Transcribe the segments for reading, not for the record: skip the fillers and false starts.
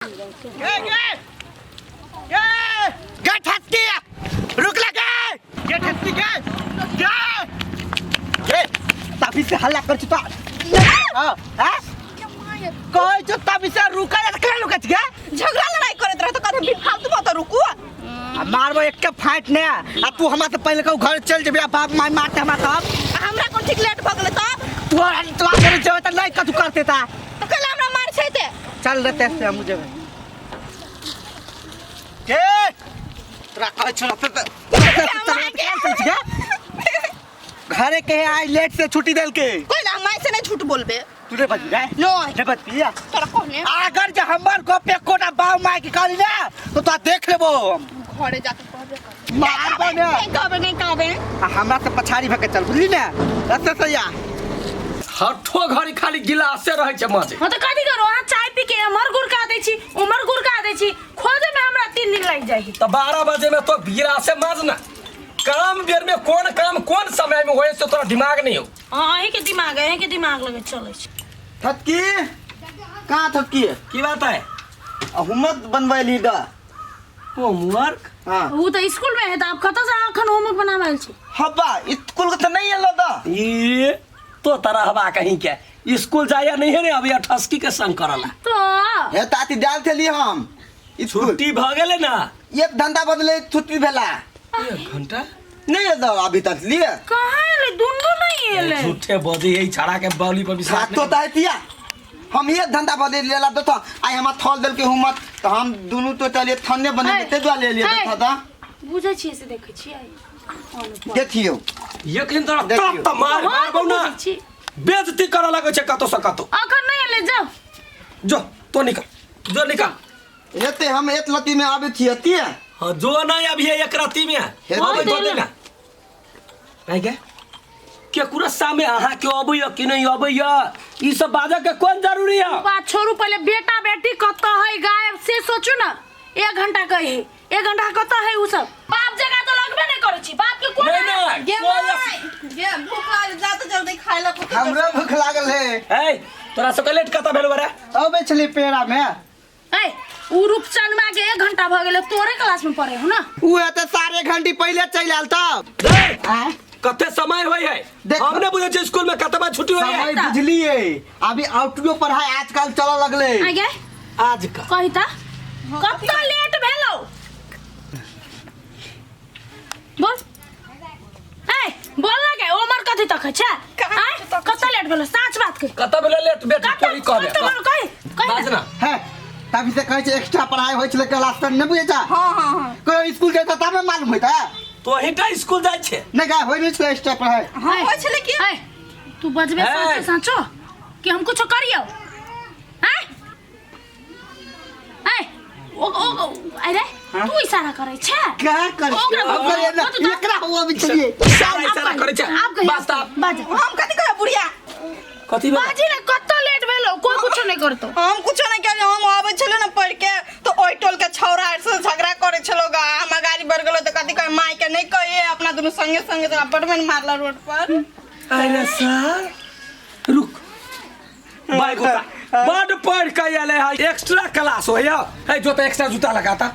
गे गे गे गे ठसकी रुक लगे गे ठसकी गे गे गे तभी से हल्ला कर तो हां हां कहै छौ तभी से रुका जा केना रुकै छी गे झगड़ा लड़ाई करैत रह तो कभी बिन फालतू में तो रुकू आ मारबो एक के फाइट ने आ तू हमरा से पहले कहू घर चल जेबे आ बाप माय मारते हमरा तब आ हमरा कोन ठीक लेट भऽ गेलै तब तोरा तोरा घर जेबे त नहीं कथू करते ता तो कल हमरा मार छै ते चल रे ते से हमहूँ जेबै के तोरा कहै छौ ते घरे के आई लेट से छुट्टी देल के कोई ना माय से नहीं झूठ बोलबे तू रे बजी रे नहीं रे बजी तोरा कहने अगर जे हमर गप एकोटा बाप माय के कहली ना तो तोरा देख लेबो हम घरे जाके कहबे कर मारबो ने नहीं कहबे नहीं कहबे आ हमरा से पछाड़ी भके चल बुझली ने रस्ते से या हठो घड़ी खाली गिलासे रहै छै मजे। हाँ तो कथी करो, अहाँ चाय पी के एम्हर गुड़का दै छी उम्हर गुड़का दै छी, खोजे में हमरा 3 दिन लागि जाइ। तऽ 12 बजे में तो गिलासे माजना। काम बेर में कोन काम कोन समय में होय से तोरा दिमाग नहीं हो। हाँ अहीं के दिमाग है, अहीं के दिमाग लगे चलै छै। थटकी कहाँ थटकी? की बात है? होमवर्क बनबै ली दा। होमवर्क? हाँ। उ तऽ स्कूल में है तऽ आब कतऽ से अखन होमवर्क बनाबै छी? हब्बा स्कूल के तऽ नहीं एलो दा। ये तो तरह हवा कहीं के स्कूल जाया नहीं है रे, अभी ठसकी के संग करला। तो हे ताती डाल थेली हम स्कूल। छुट्टी भ गेलै ना? एक घंटा बदले छुट्टी भेला। एक घंटा? नहीं एलो अभी तक लिए। कहाँ एलै? दुनू नहीं एलै। झूठे बजे यही छाड़ा के बौली पर विश्वास तो तातिया हम एक घंटा बदले लेला तो आई हमरा थल देल के हुमत तो हम दुनू तो चलिए थन्ने बने है, ते दुआ ले लिए है। तो था बुझै छियै से देखै छियै। देखियो एक दिन तोरा देखियौ। तब त मार हाँ, मारबौ ना, बुझै छी। बेइज्जती करऽ लगै छै कतौ से कतौ। अखन नहीं एलै, जाओ जो तो निकल, जो निकल। एते हम एक लती में आबै छी एते। हाँ जो नहीं अभी एक राती में हे अबै तो तो देना नहीं के केकरो सामने अहाँ के अबैया कि नहीं अबैया ई सब बाजऽ के कोन जरूरी है? बात छोड़ू, पहले बेटा बेटी कतऽ है गायब से सोचू ना। 1 घंटा कहे, 1 घंटा कतऽ है उ सब? बाप जगह तो लगबे नहीं करै छी, बाप के कोन नहीं, नहीं, गे कोई माय, गे भूख लागल, जा तो जल्दी खाय ला कुछ। हमरो भूख लागल है। ए तोरा सबके लेट कतऽ भेल रे? अबै छली पेड़ा में। ए उ रूपचनमा के 1 घंटा भ गेलै, तोरे क्लास में पढ़े हो ना? उ एते साढ़े घंटी पहिले चलि आयल तब। ए, आँय? कते समय होय है? देख। हम नहि बुझै छियै स्कूल में कते बार छुट्टी होय है। समय बुझलिए, अभी आउटियो पढ़ाई आजकल चलऽ लगलै। आ गे आज का कही त कते लेट भेलौ बोल। ए बोल ना के उमर कथी तक छै? कहाँ आँय? तक कते लेट भेलौ? साच बात कही। कते भेलै लेट बेटी? कते तोरी कहबे। कते भेलौ? कही, कही बाज ना। ना। है तभी से कहै छै एक्स्ट्रा पढ़ाई होइ छलै क्लास तर नहि बुझै छा? हाँ, हाँ, हाँ। कोई स्कूल जाइ तब ने मालूम होइता। तोही टा स्कूल जाइ छै? नहि गाय होइ नहि छलै एक्स्ट्रा पढ़ाई। हाँ, होइ छलै की? ए, तू बजबे ए। साँचो साँचो कि हम कुछो करियौ? आँय? ए, ओ ओ अरे तू इशारा करै छै? का कर ओकरा हम करियै ना, कथी तऽ- एकरा हुआ भी छलियै। इशारा इशारा करै छै। आब कहियौ, बाज तऽ। बाज। हम कथी कहब बुढ़िया? कथी भेलै? बाजी ने कते लेट भेलौ, कोई कुछो नहीं करतो। हम कुछो नहीं कहलियै, हम आबै छलियै ने पढ़ के तो ओहि टोल के छौड़ा आर से झगड़ा करै छलो गा, हमरा गाड़ी बढ़ गेलो तो कथी कहे माय के नहीं कहिए, अपना दुनू संगे संगे तो बड़ मारला रोड पर। अरे सर रुक, बाइक उता बड पढ़ के आयल है, एक्स्ट्रा क्लास होय है, जो तो एक्स्ट्रा जूता लगाता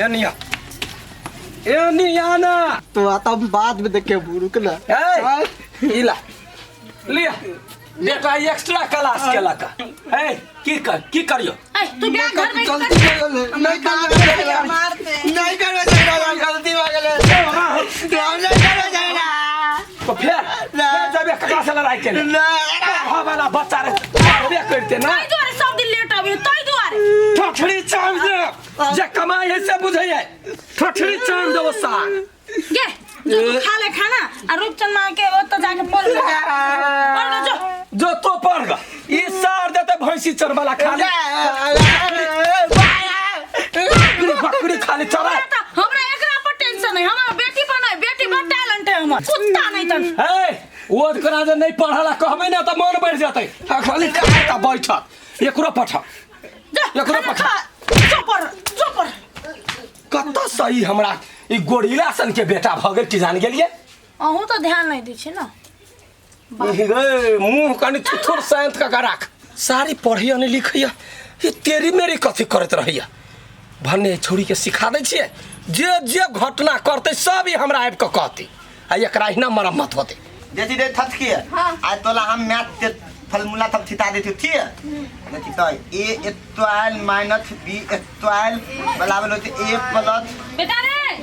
एनिया एनिया ना। तो आता हम बाद में देखे रुक ना। ए इला लिया बेटा एक्स्ट्रा क्लास के लका। ए की कर की करियो? ए तू बियाह घर में गलती हो गेलै, नहीं करबै, मारते। नहीं करबै झगड़ा, गलती हो गेलै, हम नहीं करबै झगड़ा। तो फेर फेर जबे ककरा से लड़ाई केले? नहीं। पढ़ऽ वाला बच्चा रे, पढ़बे करते ना। तै दुआरे सब दिन लेट अबियो, तै दुआरे। ठठरी चाम दे, जे कमाई है से बुझै है, ठठरी चाम देबो साग। गे जो तू खा ले खाना आ रूपचंद माँ के ओतऽ जाके पढ़ ले। पढ़ ले जो। जो तो पढ़ ग, ई सार देते भैंसी चरबला खाली। बकरी बकरी खाली चरा। हमरा एकरा पर टेंशन है, हमरा बेटी पर नहीं, बेटी बड़ टैलेंट है हमर, कुत्ता नहीं तन। हे ओ करा जे नहीं पढ़ला कहबै ना त मन बढ़ जेतै, आ खाली खाता बैठत। एकरो पठा, जा, एकरो खाना पठा। खा, जो पढ़, जो पढ़। कत सही हमरा ई गोरिल्ला सन के बेटा भ गेल की जान गेलियै? अहूँ तो ध्यान नहीं दै छी ना। गे मुंह कनि थुथुर शांत कऽ के राख। सारी पढ़ैया नहीं लिखैया, ये तेरी मेरी कथी करैत रहैया भने छौड़ी के सिखा दै छियै जे जे घटना करतै सब ई हमरा आबि कऽ कहतै आ एकरा अहिना मरम्मत होतै देखी रे थथकी हाँ। आज तोला हम मैथ के फॉर्मूला सब छिता देती थी देखी तो ए 12 माइनस बी 12 बराबर होते ए प्लस बेटा रे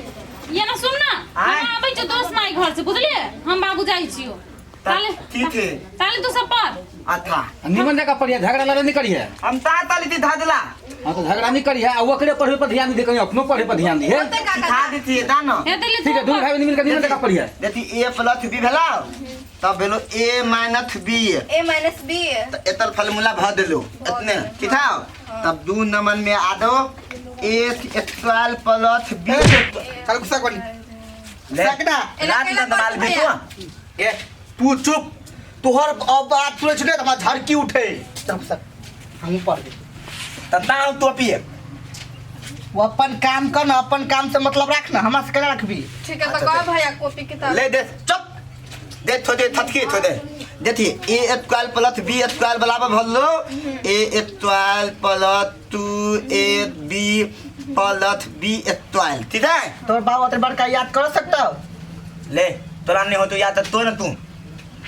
ये ना सुन ना आय। हम आबै छौ दोस्त माई घर से बुझलिए हम बाबू जाइ छियो ताले ठीक है ताले तू सब पर अच्छा निमन जगह पढ़िए झगड़ा लड़ाई नहीं करिए हम ता ताली थी धा दिला हाँ तो झगड़ा नहीं करिए आ ओकरे पढ़े पर ध्यान दे कहीं अपनो पढ़े पर ध्यान दिए होते काका सिखा देती है दा ना हे देली ठीक है तू दोनों भाई बहन मिलकर निमन जगह पढ़िए देखी ए प्लस बी भेला तब भेलो A minus B A minus B तो एतल फॉर्मूला भर देलो इतने ठीक है तब दू नंबर में आ दो ए 12 प्लस बी चल गुस्सा कोनी ले सकना रात में दमाल भी तो ए तू चुप तोहर अब बात सुनै छी ने त हमरा झड़की उठे चल गुस्सा हमहूँ पढ़ दे तब ना हम तो पिए वो अपन काम कर ना अपन काम से मतलब रख ना हमरा से केना रखबी ठीक है तो कह भैया कॉपी किताब ले दे चुप दे थो दे थथकी थो दे देखिए ए स्क्वायर प्लस बी स्क्वायर बराबर भलो A square plus two A B plus B square ठीक है तोहर बाप अतरे बड़का याद कर सकता हो ले तोरा नहीं हो तो याद तो ना तू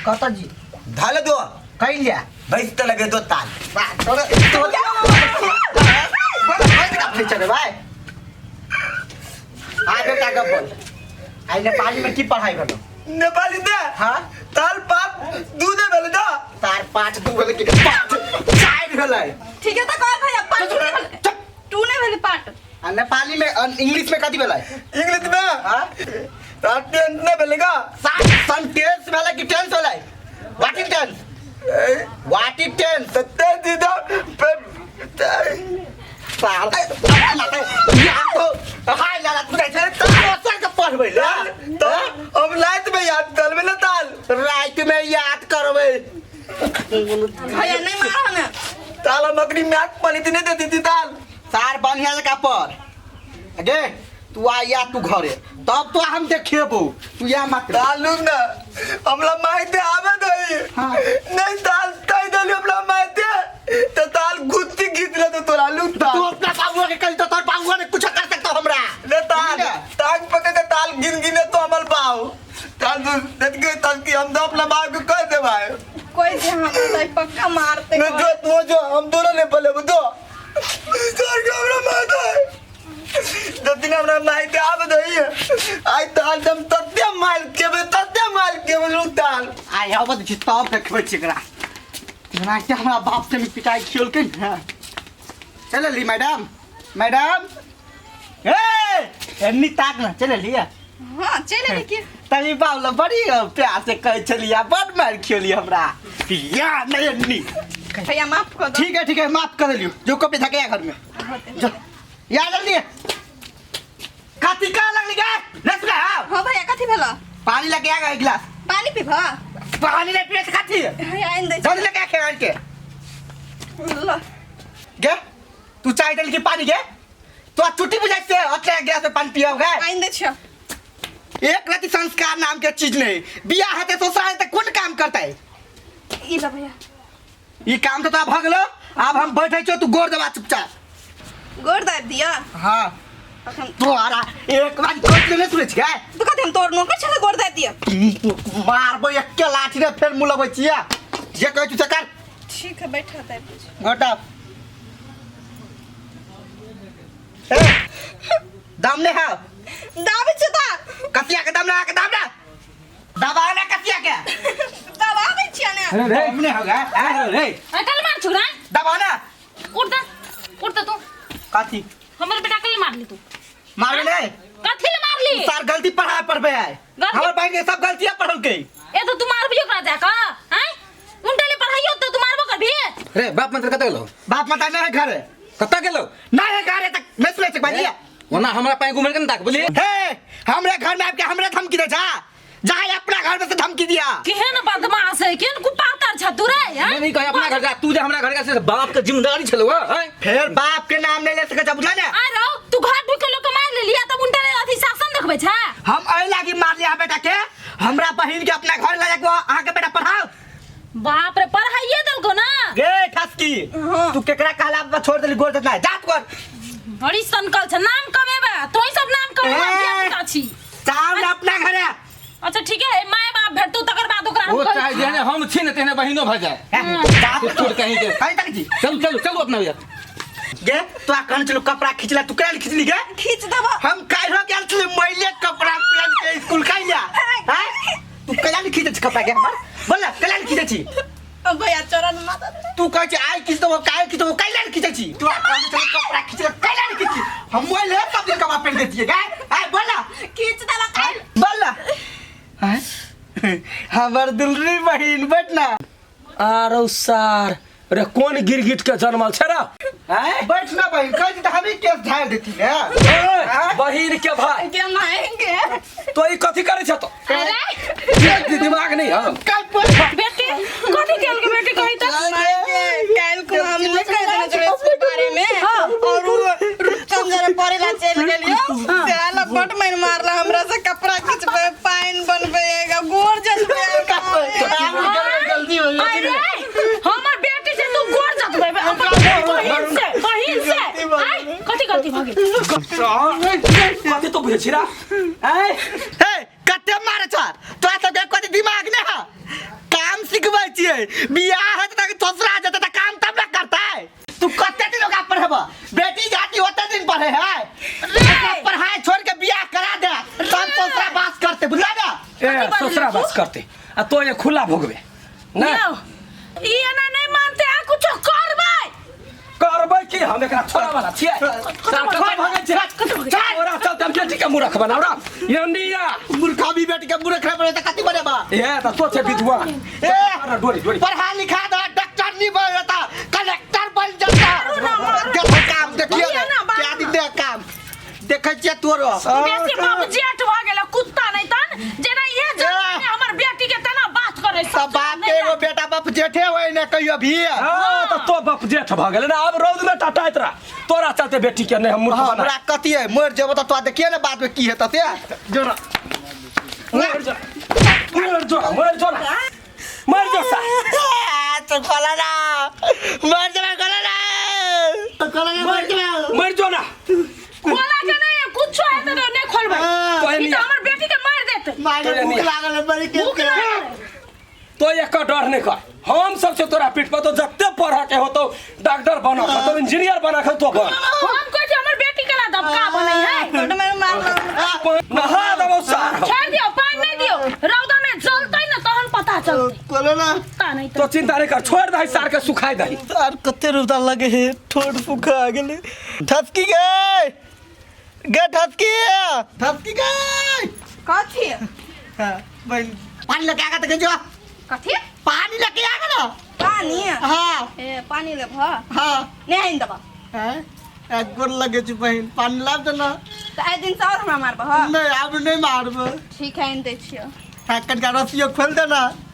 कहता जी धाले दो कहीं लिया भैंस तो लगे दो ताल वाह तोरा तोरा बड़ा भैंस का फीचर है भाई आ बेटा गप बोल आई नेपाली में की पढ़ाई भेलो नेपाली दे हाँ ताल पात दूधे भेल दा तार पाँच दू भेलै कि पाँच चारि भेलै ठीक है तो कह भैया पार्ट नहीं भेलै टू नहीं भेलै पार्ट आ नेपाली में इंग्लिश में कथी भेलै इंग्लिश में हाँ तार टेंथ ने भेलेगा सात सन टेंस भेलै कि टेंस भेलै what is tense what is tense सत्तर दीदा पे साल याद तो हाय लाला तू जाइ छै दोसर के पढ़बै ले तो हम रात में याद करबे ना ताल राति में याद करबै भैया नहीं मारो ना ताल हम अपनी मैथ पढ़ी नहीं देती थी ताल सार बढ़िया जगह पर गे तू आ या तू घरे तब तो हम देखेबो तू या मत ताल लूं ना हमला माइते आवे नहीं हाँ। नहीं ताल ताई दली हमला माइते तो ताल गुत्ती गीत ले तो तोरा लूं तू ताल अपना बाबुआ के कल तो तोर बाबुआ ने कुछ कर सकता हमरा ले ताल ना। तांग पकड़ के ताल गिन गिने तो अमल पाओ ताल तू देख के ताल की हम तो अपना बाप को कह दे भाई कोई जे हम तो पक्का मारते नहीं जो तू जो हम दोनों ने पले दो सर के हमरा मारता है दतिन हमरा माइते आवे नहीं आई ताल दम तत्ते मार के बे तत्ते मार के बे लूं ताल आइ आबत छी तब देखबै छी एकरा जेनाकि हमरा बाप से भी पिटाई खियलकै ने चल ली मैडम मैडम ए एन्नी ताक ना चल लिया हां चल ले की तभी बाबला बड़ी प्यार से कहै छलिया बड मार खियली हमरा या नहीं एन्नी भैया माफ कर दो ठीक है ठीक है माफ कर दिलियो जो कपड़े धके घर में जो या जल्दी काती का लगली गे let's go हां भैया कथी भेला पानी लेके आ गया एक गिलास पानी पीबा पानी ले पिए खाती भैया आइन दे जल्दी लेके आ खेल के ल गे तू चाय डल के पानी गे तो चुट्टी बुझाई से अतले गिलास में पानी पियो गे आइन दे छियो एक रति संस्कार नाम के चीज नहीं बियाह हेतै ससुराल हेतै कोन काम करतै ई ल भैया ई काम तो भऽ गेलो आब हम बैठै छियो तू गोर दबा चुपचाप गोर दाबि दिअ हाँ तखन तोहरा एक बार कोट नहीं सुनै छियै तू कथी हम तोर नौकर छले गोर दाबि दिअ मारबै एके लाठी ने फेर मुँह लगबै छियै जे कहै छी से कर ठीक है बैठा दाबि दै छी। गोटा ए दाम नहीं है दाबै छी तऽ कसिया के दाम ना के दाम ना दबा ना कसिया के दबाबै छियै ने अरे रे दाम नहीं होगा अरे रे अरे कल मार छुरा दबा ना उठ दा उठ दा तू कथी हमर बेटा कल मारली तू मारबे नहीं कथी ले मारली सार गलती पढ़ा पढ़बे आए गलती- हमर बहन के सब गलतियां पढ़ल के ए तो तू मारबी ओकरा जा का हैं उनटा ले पढ़ाइयो तो तू मारबो करबी रे बाप मंत्र कतऽ गेलौ बाप माता नहीं है घरे कतऽ गेलौ नहीं है घरे तक नहीं सुनै छै बाजिया ओना हमरा पाइ घुमर के ने ताक बुझलियै हे हमरे घर में आके हमरे धमकी दे जा जा अपना घर में से धमकी दिया केहन बदमाश है केहन कुपातर छ तू रे हैं? नहीं नहीं कहे अपना घर जा तू जे हमरा घर का से बाप के जिम्मेदारी छलौ हैं फिर बाप के नाम नहीं ले सके जा बुझला ने आ रहो तू घर ढुक के लोग के मार लेलिया तब उनटा ले अथी शासन देखबै छ हम एहि लागी मार लिया बेटा के हमरा बहिन के अपना घर ले जाके अहाँ के बेटा पढ़ाओ बाप रे पढ़ाइए देलको ना गे ठसकी ठसकी तू केकरा कहला पर छोड़ देली गोर देना जात कर। बड़ी सनकल छ, नाम कमेबा तोही सब नाम कमेबा। ए! धिया पुता छी। चाव ना अपना घरे। अच्छा ठीक है, my बाप भेटतौ तकर बाद ओकरा हम ओ कहै चाहे छी। जेहने हम छी ने तेहने बहिनो भऽ जाए। जात छोड़ कहीं के। कहीं तक जी। चलू चलू चलू अपना भैया। गे तो आ कहने चलू कपड़ा खिंचला, तू केना खिंचली गे? खींच देबो। हम काल्हि गेल छली मैले कपड़ा पहन के स्कूल काल्हि हैं, तू केना खींचै छी कपड़ा के हमर? बोल ना, केना खींचै छी? अब भैया चरण माता दे। तू कहै छी आइ खींच देबो, काल्हि खींच देबो, काल्हि खींचै छी? तू आ कहने चलू कपड़ा खींचला, काल्हि खींची? हम मैले सब दिन कपड़ा पहन देतियै गे। आइ बोल ना। खींच देबो काल्हि। बोल ना। हैं? हमर दुलरी बहिन बैठ ना। आरो सार रे, कोन गिरगिट के जन्मल छै रे? हैं? बैठ ना बहिन, कहै छी तऽ हमही केस झाड़ि देती ने। ओए, बहिन के भाई के माएंगे। तो ई कथी करै छ तो? अरे दिमाग नहीं हम। बेटी कथी केल के बेटी कही त? माएंगे काल्हि को हम नहीं कह देने छलियै इसके बारे में और उ रुपचंद जरे पढ़े ला चलि गेलियो से बड मारि मारला हमरा से, कपड़ा खिंचबे, पानि बनबे, गोर जलबे। जल्दी हो। अरे हमर बेटी से तू गोर जतबे अपन बहिन से, बहिन से? आइ कथी गलती भ गेल? कथी तो बुझै छी रा? ऐ हे, कते मारे छ तोरा सबके? कते दिमाग ने है? काम सिखबै छियै, बियाह हेतै तऽ ससुरा जेतै तऽ काम तब ने करतै। तू कते दिन ओकरा पढ़ेबऽ? बेटी जाति ओते दिन पढ़े है, ओकरा पढ़ाई छोड़ के बियाह करा दे, तब ससुरा बास करते, बुझला ना? ए ससुरा बास करते आ तो ये खुला भोगबे ना। यौ, ई एना नहीं मानते आ कुछो करबै। करबै की हम? एकरा छोड़ा वाला छियै? सार कतऽ भगै छै? तोरा चलते हम बेटी के मूर्ख बनाउ रा यनिया। मूर्खा भी बेटी के मूर्ख बने तऽ कथी बनेबा? ए तऽ तो छै विद्वान। ए डोरी डोरी। पढ़ा लिखा दे, डॉक्टर नहीं बन जाता, कलेक्टर बन जाता। देखो काम देखियो बुझिए ना, बात क्या दिन दे काम देखै छियै तोरो। बेसी बाप जेठ भ गेल कुत्ता नहीं तन जेना ये जमाना में हमर बेटी के तेना बात करे। सब बाप के एगो बेटा बाप जेठे होय ने कहियो भी। हाँ तऽ तो बाप जेठ भऽ गेलै ने, आब रौद में टटाइत रह। तोरा चलते बेटी के नहीं हम मूर्ख बना। हमरा कथी है, मर जेबो तऽ तोरा देखिए ने बाद में की हेतै से। जोरा मर जो, मर जो, मर जो ना, मर जो सा। तो कहला ना मर जेबे, कहला ना तो कहला ना मर जेबे। मर जो ना। खोला के नहीं कुछो है तो नहीं खोलबै। तो ई एनी तो हमर बेटी के मार देते। मारे भूख लागल है बड़ी के। भूख लागल। तो एकर डर नहीं कर, हम सब से तोरा पीठ पर तो जते पढ़ा के होतो, डॉक्टर बना के तो इंजीनियर बना के तो बन। हम कहै छी हमर बेटी के ला धमका बनै है। बड मारि मारला। नहा देबौ सार हम। छोड़ दियो, पानी नहीं दियो, रौदा में जलतै ना तहन पता चलतै। कहला ना। कुत्ता नहीं तो चिंता नहीं कर, छोड़ दही सार के, सुखाई दही। आर कते रौदा लगे है, ठोर सुखा गेलै। ठसकी गए गे, ठसकी ठसकी गए। कथी? हाँ, बहिन पानी लेके आगा तऽ जो। कथी? पानी लेके आगा ना। पानी? हाँ। ए पानी लेबह? हाँ। नहि आनि देबह। हैं? एक गोर लगे छी बहिन, पानी लाब दे ना। तऽ आइ दिन से और हमरा मारबह? नहीं, आब नहीं मारब। ठीक है, आनि दै छियौ। हाँ, कनिका रस्सियो खोल दे ना।